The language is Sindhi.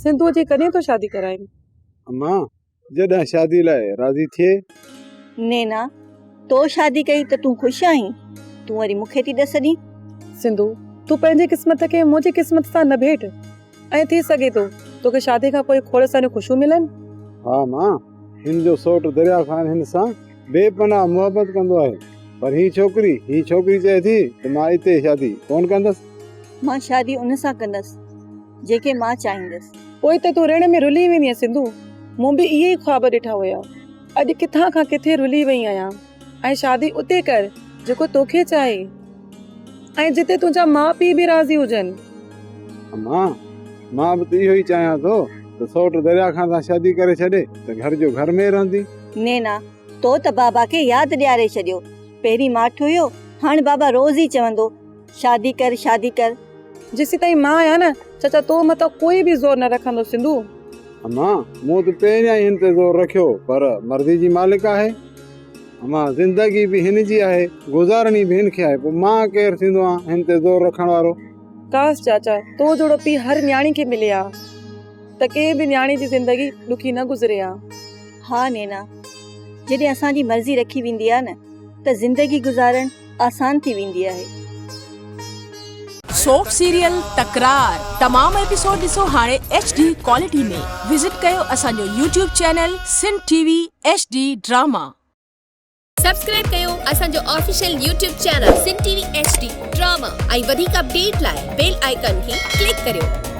سنڌوء جي ڪڏهن ٿو شادي ڪرائين؟ امان، جڏهن شادي لاء راضي ٿئي. نينا، تو شادي ڪئي ته تون خوش آهين؟ تون وري مون کي ٿي ڏس ڏين؟ سنڌو، تون پنهنجي قسمت کي منهنجي قسمت سان نه ڀيٽ. ائين ٿي سگهي ٿو توکي شادي کان پوء کوڙ ساريون خوشيون ملن. ها امان، هن جو سئوٽ دريا خان هن سان بي پناهه محبت ڪندو آهي، پر هي ڇوڪري، هي ڇوڪري چئي ٿي ته مان اتي شادي ڪونه ڪندس. مان شادي ان سان ڪندس، جنهن کي مان چاهيندس. پوء ته تون رڻ ۾ رلي ويندينء سنڌو، مون به اهي ئي خواب ڏٺا هيا. اڄ ڪٿان کان ڪٿي رلي وئي آهيان ۽ شادي اتي ڪر جيڪو توکي چاهي ۽ جتي تنهنجا ماء پيء به راضي هجن. امان، مان به ته اهو ئي چاهيان ٿو ته سئوٽ دريا خان سان شادي ڪري ڇڏي ته گهر جو گهر ۾ رهندي. نينا، تو ته بابا کي ياد ڏياري ڇڏيو. پهرين ماٺ هيو، هاڻ بابا روز ئي چوندو شادي ڪر شادي ڪر. جيسيتائين مان آهيان نه چاچا تو مٿان ڪوئي به زور نه رکندو سنڌو. امان، مون ته پهريان ئي هن تي زور رکيو پر مرضي جي مالڪ آهي. امان، زندگي به هن جي آهي، گذارڻي به هن کي آهي، پوء مان ڪير ٿيندو آهيان هن تي زور رکڻ وارو. ڪاش چاچا تو جهڙو پيء هر نياڻي کي ملي ها ته ڪنهن به نياڻي جي زندگي ڏکي نه گذري ها. ها نينا، جڏهن اسان جي مرضي رکي ويندي آهي نه ته زندگي گذارڻ آسان ٿي ويندي آهي. سوپ سيريل تڪرار تمام ايپيسوڊ ڏسو هاڻي ايڇ ڊي ڪوالٽي ۾ وزٽ ڪيو اسان جو YouTube channel Sindh T V H D drama. Subscribe ڪيو اسان جو official YouTube channel Sindh T V H D drama ۽ وڌيڪ اپڊيٽ لاء بيل آئيڪان کي ڪلڪ ڪريو.